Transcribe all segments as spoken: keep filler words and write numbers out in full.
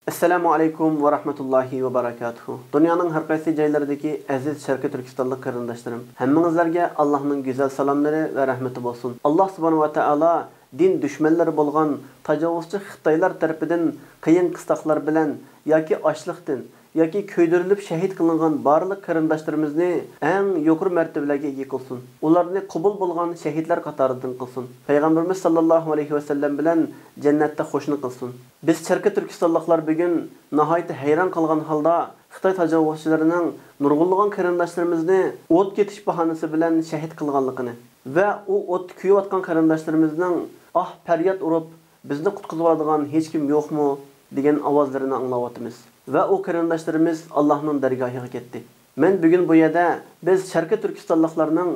ئەسسالامۇ ئەلەيكۇم ۋە رەھمەتۇللاھى ۋە بەرەكاتۇھۇ. دۇنيانىڭ ھەر قايسى جايلىرىدىكى ئەزىز شەرقىي تۈركىستانلىق قېرىنداشلىرىم، ھەممىڭىزلەرگە ئاللاھنىڭ گۈزەل سالاملىرى ۋە رەھمىتى بولسۇن. ئاللاھ سۇبھانەھۇ ۋە تائالا دىن دۈشمەنلىرى بولغان تاجاۋۇزچى خىتايلار تەرىپىدىن قىيىن-قىستاقلار بىلەن ياكى ئاچلىقتىن ياكى كۆيدۈرۈلۈپ شەھىد قىلىنغان بارلىق قېرىنداشلىرىمىزنى ئەڭ يۇقىرى مەرتىبىلەرگە ئىگە قىلسۇن. ئۇلارنى قوبۇل بولغان شەھىدلەر قاتارىدىن قىلسۇن. پەيغەمبىرىمىز ساللاللاھۇ ئەلەيھى ۋەسەللەم بىلەن جەننەتتە قوشنا قىلسۇن. بىز شەرقىي تۈركىستانلىقلار بۈگۈن ناھايىتى ھەيران قالغان ھالدا خىتاي تاجاۋۇزچىلىرىنىڭ نۇرغۇنلىغان قېرىنداشلىرىمىزنى ئوت كېتىش باھانىسى بىلەن شەھىد قىلغانلىقىنى ۋە ئۇ ئوتتا كۆيۈۋاتقان قېرىنداشلىرىمىزنىڭ ئاھ پەرياد ئۇرۇپ، بىزنى قۇتقۇزۇۋالىدىغان ھېچكىم يوقمۇ؟ دېگەن ئاۋازلىرىنى ئاڭلاۋاتىمىز. ۋە ئۇ قېرىنداشلىرىمىز ئاللاھنىڭ دەرگاھىغا كەتتى. مەن بۈگۈن بۇ يەردە بىز شەرقىي تۈركىستانلىقلارنىڭ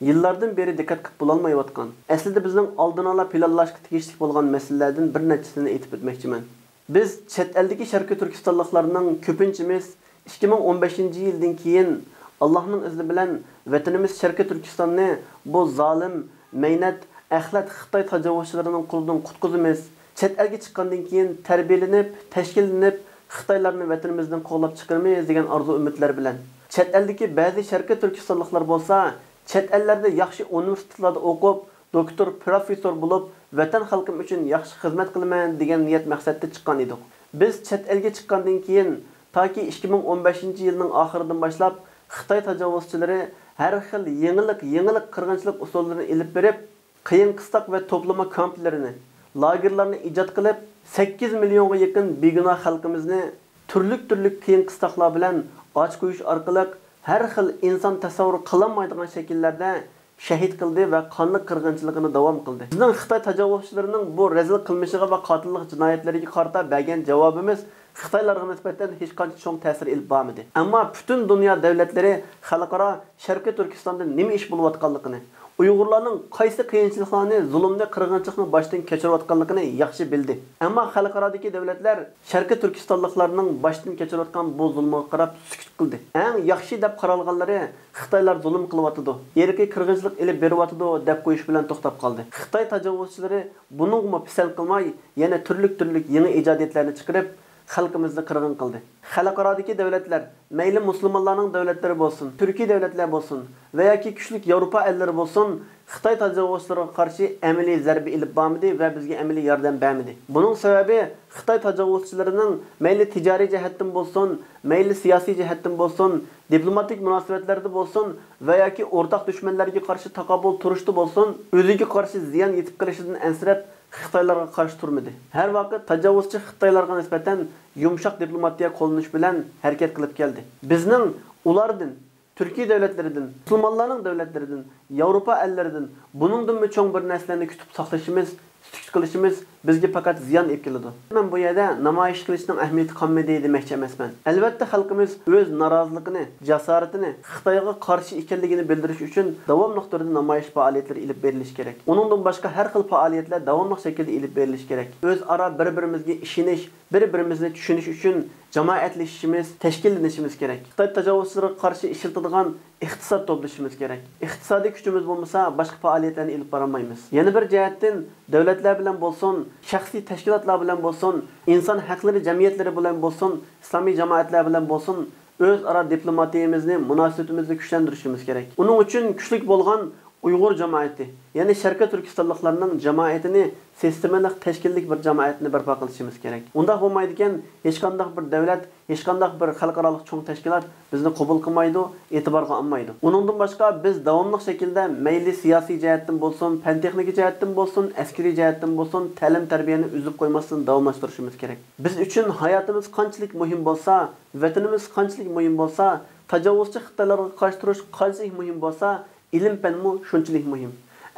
يىللاردىن بېرى دىققەت قىلىپ بولالمايۋاتقان، ئەسلىدە بىزنىڭ ئالدىنى ئالا پىلانلاشقا تېگىشلىك بولغان مەسىلىلەردىن بىر نەچچىسىنى ئېيتىپ ئۆتمەكچىمەن. بىز چەت ئەلدىكى شەرقىي تۈركىستانلىقلارنىڭ كۆپىنچىمىز ئىككى مىڭ ئون بەشىنچى يىلدىن كېيىن ئاللاھنىڭ ئىزنى بىلەن ۋەتىنىمىز شەرقىي تۈركىستاننى بۇ زالىم، مەينەت، ئەخلەت خىتاي تاجاۋۇزچىلىرىنىڭ قولىدىن قۇتقۇزىمىز، چەت ئەلگە چىققاندىن كېيىن تەربىيەلىنىپ، تەشكىللىنىپ، خىتايلارنى ۋەتىنىمىزدىن قوغلاپ چىقىرىمىز دېگەن ئارزۇ-ئۈمىدلەر بىلەن، چەت ئەلدىكى بەزى شەرقىي تۈركىستانلىقلار بولسا، چەت ئەللەردە ياخشى ئۇنىۋېرسىتېتلاردا ئوقۇپ، دوكتور، پروفېسسور بولۇپ، ۋەتەن خەلقىم ئۈچۈن ياخشى خىزمەت قىلىمەن دېگەن نىيەت مەقسەتتە چىققان ئىدۇق. بىز چەت ئەلگە چىققاندىن كېيىن، تاكى ئىككى مىڭ ئون بەشىنچى يىلنىڭ ئاخىرىدىن باشلاپ، خىتاي تاجاۋۇزچىلىرى ھەر خىل يېڭىلىق، يېڭىلىق قىرغىنچىلىق ئۇسۇللىرىنى ئېلىپ بېرىپ، قىيىن-قىستاق ۋە توپلىما كامپلىرىنى، لاگېرلارنى ئىجاد قىلىپ، سەككىز مىليونغا يېقىن بىگۇناھ خەلقىمىزنى تۈرلۈك-تۈرلۈك قىيىن-قىستاقلار بىلەن ئاچ قويۇش ئارقىلىق ھەر خىل ئىنسان تەسەۋۋۇر قىلالمايدىغان شەكىللەردە شەھىت قىلدى ۋە قانلىق قىرغىنچىلىقىنى داۋام قىلدى. بىزنىڭ خىتاي تاجاۋۇزچىلىرىنىڭ بۇ رەزىل قىلمىشىغا ۋە قاتىللىق جىنايەتلىرىگە قارىتا بەرگەن جاۋابىمىز خىتايلارغا نىسبەتەن ھېچقانچە چوڭ تەسىر ئېلىپ بارمىدى. ئەمما پۈتۈن دۇنيا دۆلەتلىرى خەلقئارا شەرقىي تۈركىستاندا نېمە ئىش بولۇۋاتقانلىقىنى، ئۇيغۇرلارنىڭ قايسى قىيىنچىلىقلارنى، زۇلۇمنى، قىرغىنچىلىقنى باشتىن كەچۈرۈۋاتقانلىقىنى ياخشى بىلدى. ئەمما خەلقئارادىكى دۆلەتلەر شەرقىي تۈركىستانلىقلارنىڭ باشتىن كەچۈرۈۋاتقان بۇ زۇلمىغا قاراپ سۈكۈت قىلدى. ئەڭ ياخشى دەپ قارالغانلىرى خىتايلار زۇلۇم قىلىۋاتىدۇ، ئىرقىي قىرغىنچىلىق ئېلىپ بېرىۋاتىدۇ دەپ قويۇش بىلەن توختاپ قالدى. خىتاي تاجاۋۇزچىلىرى بۇنىڭغىمۇ پىسەنت قىلماي، يەنە تۈرلۈك-تۈرلۈك يېڭى ئىجادىيەتلەرنى چىقىرىپ، خەلقىمىزنى قىرغىن قىلدى. خەلقئارادىكى دۆلەتلەر، مەيلى مۇسۇلمانلارنىڭ دۆلەتلىرى بولسۇن، تۈركىي دۆلەتلەر بولسۇن ۋە ياكى كۈچلۈك ياۋروپا ئەللىرى بولسۇن، خىتاي تاجاۋۇزچىلىرىغا قارشى ئەمەلىي زەربە ئېلىپ بارمىدى ۋە بىزگە ئەمەلىي ياردەم بەرمىدى. بۇنىڭ سەۋەبى خىتاي تاجاۋۇزچىلىرىنىڭ مەيلى تىجارىي جەھەتتىن بولسۇن، مەيلى سىياسىي جەھەتتىن بولسۇن، دىپلوماتىك مۇناسىۋەتلەردە بولسۇن ۋە ياكى ئورتاق دۈشمەنلەرگە قارشى تاقابىل تۇرۇشتا بولسۇن، ئۆزىگە قارشى زىيان يېتىپ قېلىشىدىن ئەنسىرەپ، خىتايلارغا قارشى تۇرمىدى. ھەر ۋاقىت تاجاۋۇزچى خىتايلارغا نىسبەتەن يۇمشاق دىپلوماتىيە قوللىنىش بىلەن ھەرىكەت قىلىپ كەلدى. بىزنىڭ ئۇلاردىن، تۈركىي دۆلەتلىرىدىن، مۇسۇلمانلارنىڭ دۆلەتلىرىدىن، ياۋروپا ئەللىرىدىن بۇنىڭدىنمۇ چوڭ بىر نەرسىلەرنى كۈتۈپ ساقلىشىمىز، سۈكۈت قىلىشىمىز بىزگە پەقەت زىيان ئېلىپ كېلىدۇ. مەن بۇ يەردە نامايىش قىلىشنىڭ ئەھمىيىتى قالمىدى دېمەكچى ئەمەسمەن. ئەلۋەتتە، خەلقىمىز ئۆز نارازىلىقىنى، جاسارىتىنى خىتايغا قارشى ئىكەنلىكىنى بىلدۈرۈش ئۈچۈن داۋاملىق تۈردە نامايىش پائالىيەتلىرى ئېلىپ بېرىلىشى كېرەك. ئۇنىڭدىن باشقا ھەر خىل پائالىيەتلەر داۋاملىق شەكىلدە ئېلىپ بېرىلىشى كېرەك. ئۆزئارا بىر-بىرىمىزگە ئىشىنىش، بىر-بىرىمىزنى چۈشىنىش ئۈچۈن جامائەتلىشىشىمىز، تەشكىللىنىشىمىز كېرەك. خىتاي تاجاۋۇزچىلىرىغا قارشى ئىشلىتىدىغان ئىقتىساد توپلىشىمىز كېرەك. ئىقتىسادىي كۈچىمىز بولمىسا، باشقا پائالىيەتلەرنى ئېلىپ بارالمايمىز. يەنە بىر جەھەتتىن، دۆلەتلەر بىلەن بولسۇن، شەخسىي تەشكىلاتلار بىلەن بولسۇن، ئىنسان ھەقلىرى جەمئىيەتلىرى بىلەن بولسۇن، ئىسلامىي جامائەتلەر بىلەن بولسۇن، ئۆزئارا دىپلوماتىيىمىزنى، مۇناسىۋىتىمىزنى كۈچلەندۈرۈشىمىز كېرەك. ئۇنىڭ ئۈچۈن كۈچلۈك بولغان ئۇيغۇر جامائىتى، يەنى شەرقىي تۈركىستانلىقلارنىڭ جامائىتىنى سىستېمىلىق، تەشكىللىك بىر جامائەتنى بەرپا قىلىشىمىز كېرەك. ئۇنداق بولمايدىكەن، ھېچقانداق بىر دۆلەت، ھېچقانداق بىر خەلقئارالىق چوڭ تەشكىلات بىزنى قوبۇل قىلمايدۇ، ئېتىبارغا ئالمايدۇ. ئۇنىڭدىن باشقا، بىز داۋاملىق شەكىلدە مەيلى سىياسىي جەھەتتىن بولسۇن، پەن-تېخنىكا جەھەتتىن بولسۇن، ئەسكىرىي جەھەتتىن بولسۇن، تەلىم-تەربىيەنى ئۈزۈپ قويماستىن داۋاملاشتۇرۇشىمىز كېرەك. بىز ئۈچۈن ھاياتىمىز قانچىلىك مۇھىم بولسا، ۋەتىنىمىز قانچىلىك مۇھىم بولسا، تاجاۋۇزچى خىتايلارغا قارشى تۇرۇش قانچىلىك مۇھىم بولسا، ئىلىم-پەنمۇ شۇنچىلىك مۇھىم.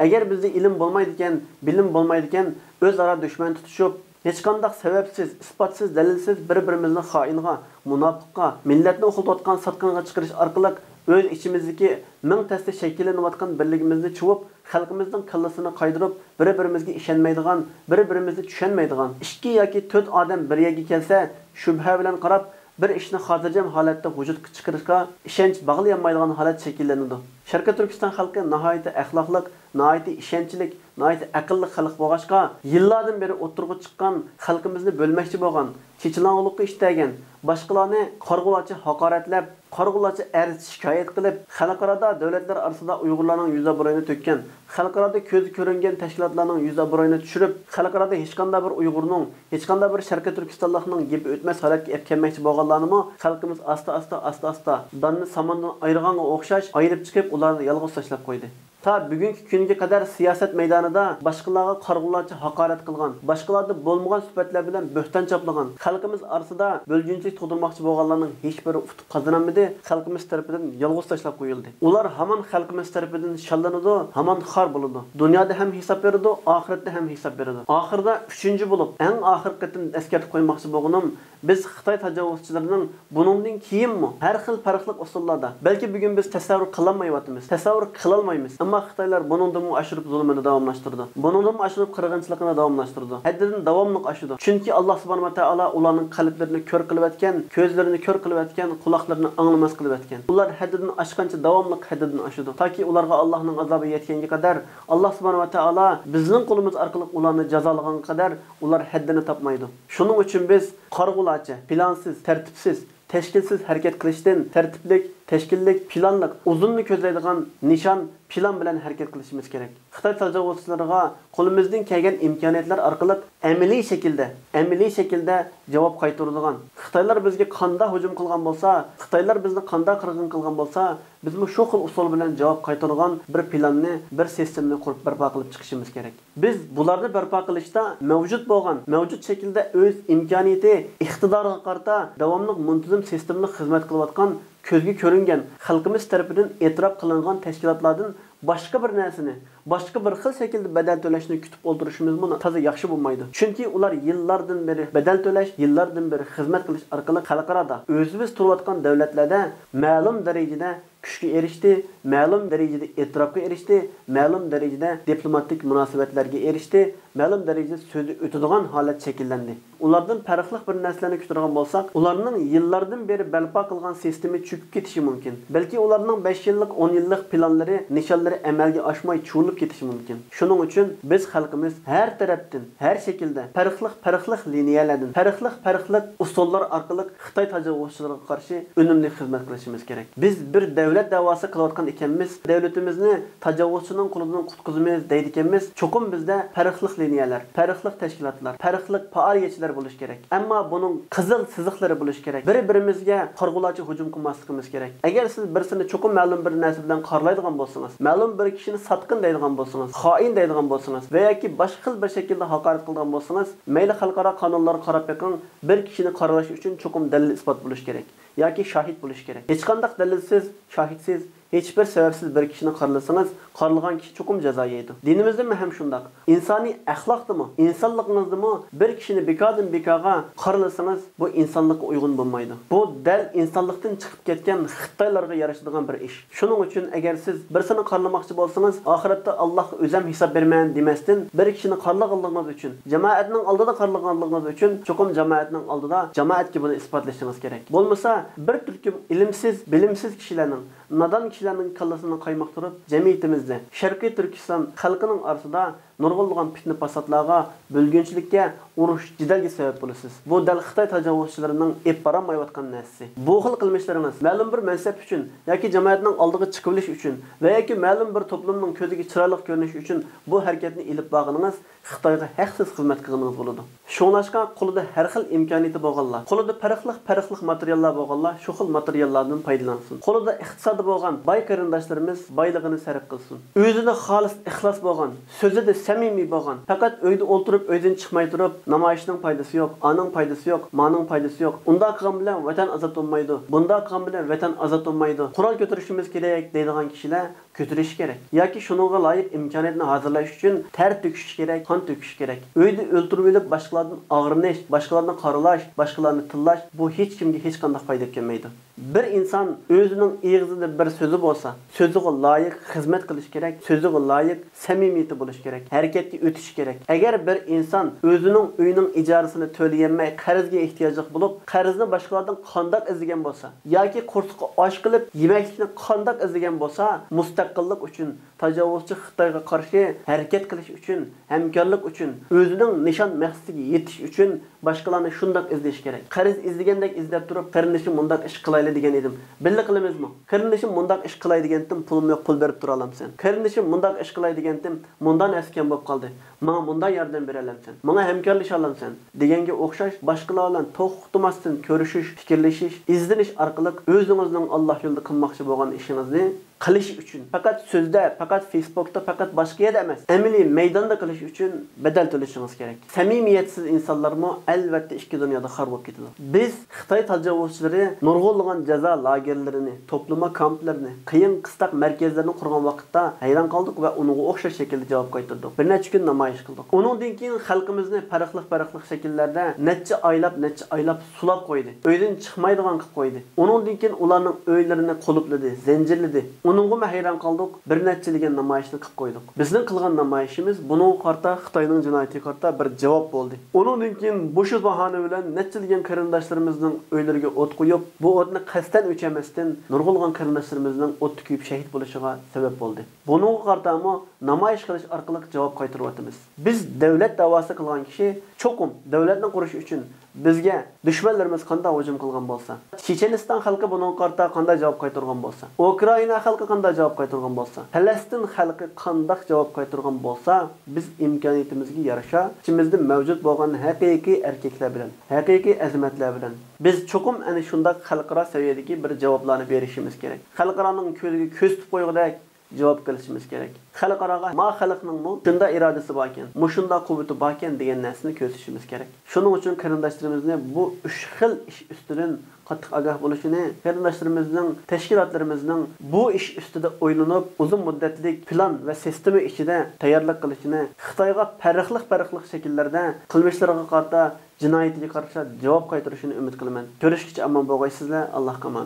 ئەگەر بىزدە ئىلىم بولمايدىكەن، بىلىم بولمايدىكەن، ئۆزئارا دۈشمەن تۇتۇشۇپ، ھېچقانداق سەۋەبسىز، ئىسپاتسىز، دەلىلسىز بىر-بىرىمىزنى خائىنغا، مۇناپىققا، مىللەتنى ئوقلىتىۋاتقان ساتقىنغا چىقىرىش ئارقىلىق ئۆز ئىچىمىزدىكى مىڭ تەستە شەكىللىنىۋاتقان بىرلىكىمىزنى چۇۋۇپ، خەلقىمىزنىڭ كاللىسىنى قايدۇرۇپ، بىر-بىرىمىزگە ئىشەنمەيدىغان، بىر-بىرىمىزنى چۈشەنمەيدىغان، ئىككى ياكى تۆت ئادەم بىر يەرگە كەلسە، شۈبھە بىلەن قاراپ، بىر ئىشنى خاتىرجەم ھالەتتە ۋۇجۇدقا چىقىرىشقا ئىشەنچ باغلىيالمايدىغان ھالەت شەكىللىنىدۇ. شەرقىي تۈركىستان خەلقى ناھايىتى ئەخلاقلىق، ناھايىتى ئىشەنچلىك، ناھايىتى ئەقىللىق خەلق بولغاچقا، يىللاردىن بېرى ئوتتۇرىغا چىققان، خەلقىمىزنى بۆلمەكچى بولغان، چېچىلاڭغۇلۇققا ئىشتەگەن، باشقىلارنى قارىغۇلارچە ھاقارەتلەپ، قارىغۇلارچە ئەرز شىكايەت قىلىپ، خەلقئارادا دۆلەتلەر ئارىسىدا ئۇيغۇرلارنىڭ يۈز ئابرۇيىنى تۆككەن، خەلقئارادا كۆزى كۆرۈنگەن تەشكىلاتلارنىڭ يۈز ئابرۇيىنى چۈشۈرۈپ، خەلقئارادا ھېچقانداق بىر ئۇيغۇرنىڭ، ھېچقانداق بىر شەرقىي تۈركىستانلىقنىڭ گېپى ئۆتمەس ھالەتكە ئەپ كەلمەكچى بولغانلارنىمۇ خەلقىمىز ئاستا-ئاستا، ئاستا-ئاستا داننى ساماندىن ئايرىغانغا ئوخشاش ئايرىپ چىقىپ، ئۇلارنى يالغۇز تاشلاپ قويدى. تا بۈگۈنكى كۈنگە قەدەر سىياسەت مەيدانىدا باشقىلارغا قارىغۇلارچە ھاقارەت قىلغان، باشقىلاردا بولمىغان سۈپەتلەر بىلەن بۆھتان چاپلىغان، خەلقىمىز ئارىسىدا بۆلگۈنچىلىك تۇغدۇرماقچى بولغانلارنىڭ ھېچبىرى ئۇتۇق قازىنالمىدى، خەلقىمىز تەرىپىدىن يالغۇز تاشلاپ قويۇلدى. ئۇلار ھامان خەلقىمىز تەرىپىدىن شاللىنىدۇ، ھامان خار بولىدۇ. دۇنيادا ھەم ھېساب بېرىدۇ، ئاخىرەتتە ھەم ھېساب بېرىدۇ. ئاخىرىدا ئۈچىنچى بولۇپ، ئەڭ ئاخىرقى قېتىم ئەسكەرتىپ قويماقچى بولغىنىم، بىز خىتاي تاجاۋۇزچىلىرىنىڭ بۇنىڭدىن كېيىنمۇ ھەر خىل پەرقلىق ئۇسۇللاردا، بەلكى بۈگۈن بىز تەسەۋۋۇر قىلالمايۋاتىمىز، تەسەۋۋۇر قىلالمايمىز، ئەمما خىتايلار بۇنىڭدىنمۇ ئاشۇرۇپ زۇلمىنى داۋاملاشتۇرىدۇ، بۇنىڭدىنمۇ ئاشۇرۇپ قىرغىنچىلىقىنى داۋاملاشتۇرىدۇ، ھەددىدىن داۋاملىق ئاشىدۇ. چۈنكى ئاللا سۇبھانەھۇ ۋە تائالا ئۇلارنىڭ قەلبلىرىنى كۆر قىلىۋەتكەن، كۆزلىرىنى كۆر قىلىۋەتكەن، قۇلاقلىرىنى ئاڭلىماس قىلىۋەتكەن. ئۇلار ھەددىدىن ئاشقانچە داۋاملىق ھەددىدىن ئاشىدۇ، تاكى ئۇلارغا ئاللانىڭ ئازابى يەتكەنگە قەدەر. ئاللا سۇبھانەھۇ ۋە تائالا بىزنىڭ قولىمىز ئارقىلىق ئۇلارنى جازالىغانغا قەدەر ئۇلار ھەددىنى تاپمايدۇ. شۇنىڭ ئۈچۈن بىز قارىغۇلارچە، پىلانسىز، تەرتىپسىز، تەشكىلسىز ھەرىكەت قىلىشتىن، تەرتىپلىك، تەشكىللىك، پىلانلىق، ئۇزۇننى كۆزلەيدىغان نىشان، پىلان بىلەن ھەرىكەت قىلىشىمىز كېرەك. خىتاي تاجاۋۇزچىلىرىغا قولىمىزدىن كەلگەن ئىمكانىيەتلەر ئارقىلىق ئەمەلىي شەكىلدە، ئەمەلىي شەكىلدە جاۋاب قايتۇرىدىغان، خىتايلار بىزگە قانداق ھۇجۇم قىلغان بولسا، خىتايلار بىزنى قانداق قىرغىن قىلغان بولسا، بىزمۇ شۇ خىل ئۇسۇل بىلەن جاۋاب قايتۇرىدىغان بىر پىلاننى، بىر سىستېمىنى قۇرۇپ بەرپا قىلىپ چىقىشىمىز كېرەك. بىز بۇلارنى بەرپا قىلىشتا مەۋجۇت بولغان، مەۋجۇت شەكىلدە ئۆز ئىمكانىيىتى، ئىقتىدارىغا قارىتا داۋاملىق مۇنتىزىم سىستېمىلىق خىزمەت قىلىۋاتقان، كۆزگە كۆرۈنگەن، خەلقىمىز تەرىپىدىن ئېتىراپ قىلىنغان تەشكىلاتلاردىن باشقا بىر نەرسىنى، باشقا بىر خىل شەكىلدە بەدەل تۆلەشنى كۈتۈپ ئولتۇرۇشىمىزمۇ تازا ياخشى بولمايدۇ. چۈنكى ئۇلار يىللاردىن بېرى بەدەل تۆلەش، يىللاردىن بېرى خىزمەت قىلىش ئارقىلىق خەلقئارادا ئۆزىمىز تۇرۇۋاتقان دۆلەتلەردە مەلۇم دەرىجىدە كۈچكە ئېرىشتى، مەلۇم دەرىجىدە ئېتىراپقا ئېرىشتى، مەلۇم دەرىجىدە دىپلوماتىك مۇناسىۋەتلەرگە ئېرىشتى، مەلۇم دەرىجىدە سۆزى ئۆتىدىغان ھالەت شەكىللەندى. ئۇلاردىن پەرقلىق بىر نەرسىلەرنى كۈتىدىغان بولساق، ئۇلارنىڭ يىللاردىن بېرى بەرپا قىلغان سىستېمى چۆكۈپ كېتىشى مۇمكىن. بەلكى ئۇلارنىڭ بەش يىللىق، ئون يىللىق پىلانلىرى، نىشانلىرى ئەمەلگە ئاشماي چۇۋۇلۇپ كېتىشى مۇمكىن. شۇنىڭ ئۈچۈن بىز خەلقىمىز ھەر تەرەپتىن، ھەر شەكىلدە، پەرقلىق، پەرقلىق لىنىيەلەردىن، پەرقلىق، پەرقلىق ئۇسۇللار ئارقىلىق خىتاي تاجاۋۇزچىلىرىغا قارشى ئۈنۈملۈك خىزمەت قىلىشىمىز كېرەك. بىز بىر دۆلەت دەۋاسى قىلىۋاتقان ئىكەنمىز، دۆلىتىمىزنى تاجاۋۇزچىنىڭ قولىدىن قۇتقۇزىمىز دەيدىكەنمىز، چوقۇم بىزدە پەرقلىق لىنىيەلەر، پەرقلىق تەشكىلاتلار، پەرقلىق پائالىيەتچىلەر بولۇشى كېرەك. ئەمما بۇنىڭ قىزىل سىزىقلىرى بولۇشى كېرەك. بىر-بىرىمىزگە قارىغۇلارچە ھۇجۇم قىلماسلىقىمىز كېرەك. ئەگەر سىز بىرسىنى چوقۇم مەلۇم بىر نەرسە بىلەن قارىلايدىغان بولسىڭىز، مەلۇم بىر كىشىنى ساتقىن دەيدىغان بولسىڭىز، خائىن دەيدىغان بولسىڭىز ۋە ياكى باشقا خىل بىر شەكىلدە ھاقارەت قىلىدىغان بولسىڭىز، مەيلى خەلقئارا قانۇنلارغا قاراپ بېقىڭ، بىر كىشىنى قارىلاش ئۈچۈن چوقۇم دەلىل-ئىسپات بولۇشى كېرەك ياكى شاھىت بولۇشى كېرەك. ھېچقانداق دەلىلسىز، شاھىتسىز، ھېچبىر سەۋەبسىز بىر كىشىنى قارىلىسىڭىز، قارىلىغان كىشى چوقۇم جازا يەيدۇ. دىنىمىزدىمۇ ھەم شۇنداق. ئىنسانىي ئەخلاقتىمۇ، ئىنسانلىقىڭىزدىمۇ بىر كىشىنى بىكاردىن بىكارغا قارىلىسىڭىز، بۇ ئىنسانلىققا ئۇيغۇن بولمايدۇ. بۇ دەل ئىنسانلىقتىن چىقىپ كەتكەن خىتايلارغا يارىشىدىغان بىر ئىش. شۇنىڭ ئۈچۈن ئەگەر سىز بىرسىنى قارىلىماقچى بولسىڭىز، ئاخىرەتتە ئاللاھقا ئۆزەم ھېساب بېرىمەن دېمەستىن، بىر كىشىنى قارىلىغانلىقىڭىز ئۈچۈن، جامائەتنىڭ ئالدىدا قارىلىغانلىقىڭىز ئۈچۈن، چوقۇم جامائەتنىڭ ئالدىدا جامائەتكە بۇنى ئىسپاتلىشىڭىز كېرەك. بولمىسا، بىر تۈركۈم ئىلىمسىز، بىلىمسىز كىشىلەرنىڭ، نادان كىشىلەرنىڭ كاللىسىنى قايماقتۇرۇپ، جەمئىيىتىمىزدە، شەرقىي تۈركىستان خەلقىنىڭ ئارىسىدا نۇرغۇنلىغان پىتنە-پاساتلارغا، بۆلگۈنچىلىككە، ئۇرۇش، جېدەلگە سەۋەب بولىسىز. بۇ دەل خىتاي تاجاۋۇزچىلىرىنىڭ ئېلىپ بارالمايۋاتقان نەرسىسى. بۇ خىل قىلمىشلىرىڭىز مەلۇم بىر مەنسەپ ئۈچۈن ياكى جامائەتنىڭ ئالدىغا چىقىۋېلىش ئۈچۈن ۋە ياكى مەلۇم بىر توپلۇمنىڭ كۆزىگە چىرايلىق كۆرۈنۈش ئۈچۈن بۇ ھەرىكەتنى ئېلىپ بارغىنىڭىز خىتايغا ھەقسىز خىزمەت قىلغىنىڭىز بولىدۇ. شۇڭلاشقا قولىدا ھەر خىل ئىمكانىيىتى بولغانلار، قولىدا پەرقلىق، پەرقلىق ماتېرىياللار بولغانلار شۇ خىل ماتېرىياللاردىن پايدىلانسۇن. قولىدا ئىقتىسادى بولغان باي قېرىنداشلىرىمىز بايلىقىنى سەرپ قىلسۇن. ئۆزىدە خالىس ئىخلاس بولغان، سۆزىدە سەمىمىي بولغان، پەقەت ئۆيدە ئولتۇرۇپ، ئۆيدىن چىقماي تۇرۇپ، نامايىشنىڭ پايدىسى يوق، ئانىڭ پايدىسى يوق، مانىڭ پايدىسى يوق، ئۇنداق قىلغان بىلەن ۋەتەن ئازاد بولمايدۇ، بۇنداق قىلغان بىلەن ۋەتەن ئازاد بولمايدۇ، قورال كۆتۈرۈشىمىز كېرەك دەيدىغان كىشىلەر كۆتۈرۈشى كېرەك ياكى شۇنىڭغا لايىق ئىمكانىيەتنى ھازىرلاش ئۈچۈن تەر تۆكۈشى كېرەك، قان تۆكۈشى كېرەك. ئۆيدە ئۆلتۈرۈۋېلىپ، باشقىلاردىن ئاغرىنىش، باشقىلارنى قارىلاش، باشقىلارنى تىللاش، بۇ ھېچكىمگە ھېچقانداق پايدا ئەپ كەلمەيدۇ. بىر ئىنسان ئۆزىنىڭ ئېغىزىدا بىر سۆزى بولسا، سۆزىگە لايىق خىزمەت قىلىشى كېرەك، سۆزىگە لايىق سەمىمىيىتى بولۇشى كېرەك، ھەرىكەتكە ئۆتۈشى كېرەك. ئەگەر بىر ئىنسان ئۆزىنىڭ ئۆيىنىڭ ئىجارىسىنى تۆلىيەلمەي قەرزگە ئېھتىياجلىق بولۇپ، قەرزنى باشقىلاردىن قانداق ئىزدىگەن بولسا، ياكى قورسىقى ئاچ قىلىپ يېمەكلىكنى قانداق ئىزدىگەن بولسا، مۇستەقىللىق ئۈچۈن، تاجاۋۇزچى خىتايغا قارشى ھەرىكەت قىلىش ئۈچۈن، ھەمكارلىق ئۈچۈن، ئۆزىنىڭ نىشان مەقسىتىگە يېتىش ئۈچۈن باشقىلارنى شۇنداق ئىزدىشى كېرەك. قەرز ئىزدىگەندەك ئىزدەپ تۇرۇپ، قېرىندىشىم مۇنداق ئىش قىلايلى دېگەن ئىدىم. بىللە قىلىمىزمۇ؟ قېرىندىشىم مۇنداق ئىش قىلاي دېگەنتىم، پۇلۇم يوق، پۇل بېرىپ تۇرالامسەن؟ قېرىندىشىم مۇنداق ئىش قىلاي دېگەنتىم، مۇنداق نەرسە كەم بولۇپ قالدى. ماڭا مۇنداق ياردەم بېرەلەمسەن؟ ماڭا ھەمكارلىشالامسەن؟ دېگەنگە ئوخشاش باشقىلار بىلەن توختىماستىن كۆرۈشۈش، پىكىرلىشىش، ئىزدىنىش ئارقىلىق ئۆزىڭىزنىڭ ئاللا يولىدا قىلماقچى بولغان ئىشىڭىزنى قىلىش ئۈچۈن، پەقەت سۆزدە، پەقەت فېيسبۇكتا، پەقەت باشقا يەردە ئەمەس، ئەمەلىي مەيداندا قىلىش ئۈچۈن بەدەل تۆلىشىڭىز كېرەك. سەمىمىيەتسىز ئىنسانلارمۇ ئەلۋەتتە ئىككى دۇنيادا خار بولۇپ كېتىدۇ. بىز خىتاي تاجاۋۇزچىلىرى نۇرغۇنلىغان جازا لاگېرلىرىنى، توپلىما كامپلىرىنى، قىيىن قىستاق مەركەزلىرىنى قۇرغان ۋاقىتتا ھەيران قالدۇق ۋە ئۇنىڭغا ئوخشاش شەكىلدە جاۋاب قايتۇردۇق. بىر نەچچە كۈن نامايىش قىلدۇق. ئۇنىڭدىن كېيىن خەلقىمىزنى پەرقلىق-پەرقلىق شەكىللەردە نەچچە ئايلاپ، نەچچە ئايلاپ سۇلاپ قويدى. ئۆيدىن چىقمايدىغان قىلىپ قويدى. ئۇنىڭدىن كېيىن ئۇلارنىڭ ئۆيلىرىنى قۇلۇپلىدى، زەنجىرلىدى. ئۇنىڭغىمۇ ھەيران قالدۇق، بىر نەچچىلىگەن نامايىشنى قىلىپ قويدۇق. بىزنىڭ قىلغان نامايىشىمىز بۇنىڭغا قارىتا، خىتاينىڭ جىنايىتىگە قارىتا بىر جاۋاب بولدى. ئۇنىڭدىن كېيىن مۇشۇ باھانە بىلەن نەچچىلىگەن قېرىنداشلىرىمىزنىڭ ئۆيلىرىگە ئوت قويۇپ، بۇ ئوتنى قەستەن ئۆچۈرمەستىن، نۇرغۇنلىغان قېرىنداشلىرىمىزنىڭ ئوتتا كۆيۈپ شەھىت بولۇشىغا سەۋەب بولدى. بۇنىڭغا قارىتامۇ نامايىش قىلىش ئارقىلىق جاۋاب قايتۇرۇۋاتىمىز. بىز دۆلەت دەۋاسى قىلغان كىشى، چوقۇم دۆلەتنى قۇرۇش ئۈچۈن بىزگە دۈشمەنلىرىمىز قانداق ھۇجۇم قىلغان بولسا، چېچەنىستان خەلقى بۇنىڭغا قارىتا قانداق جاۋاب قايتۇرغان بولسا، ئۇكرائىنا خەلقى قانداق جاۋاب قايتۇرغان بولسا، پەلەستىن خەلقى قانداق جاۋاب قايتۇرغان بولسا، بىز ئىمكانىيىتىمىزگە يارىشا ئىچىمىزدە مەۋجۇت بولغان ھەقىقىي ئەركەكلەر بىلەن، ھەقىقىي ئەزىمەتلەر بىلەن بىز چوقۇم ئەنە شۇنداق خەلقئارا سەۋىيەدىكى بىر جاۋابلارنى بېرىشىمىز كېرەك. خەلقئارانىڭ كۆزىگە كۆرسىتىپ قويغۇدەك جاۋاب قىلىشىمىز كېرەك. خەلقئاراغا ما خەلقنىڭمۇ شۇنداق ئىرادىسى باركەن، مۇشۇنداق قۇۋۋىتى باركەن دېگەن نەرسىنى كۆرسىتىشىمىز كېرەك. شۇنىڭ ئۈچۈن قېرىنداشلىرىمىزنى بۇ ئۈچ خىل ئىش ئۈستىدىن قاتتىق ئاگاھ بولۇشىنى، قېرىنداشلىرىمىزنىڭ، تەشكىلاتلىرىمىزنىڭ بۇ ئىش ئۈستىدە ئويلىنىپ، ئۇزۇن مۇددەتلىك پىلان ۋە سىستېما ئىچىدە تەييارلىق قىلىشىنى، خىتايغا پەرقلىق-پەرقلىق شەكىللەردە قىلمىشلىرىغا قارىتا جىنايىتىگە قارشى جاۋاب قايتۇرۇشىنى ئۈمىد قىلىمەن. كۆرۈشكىچە ئامان بولغايسىزلەر. ئاللاھقا ئامانەت.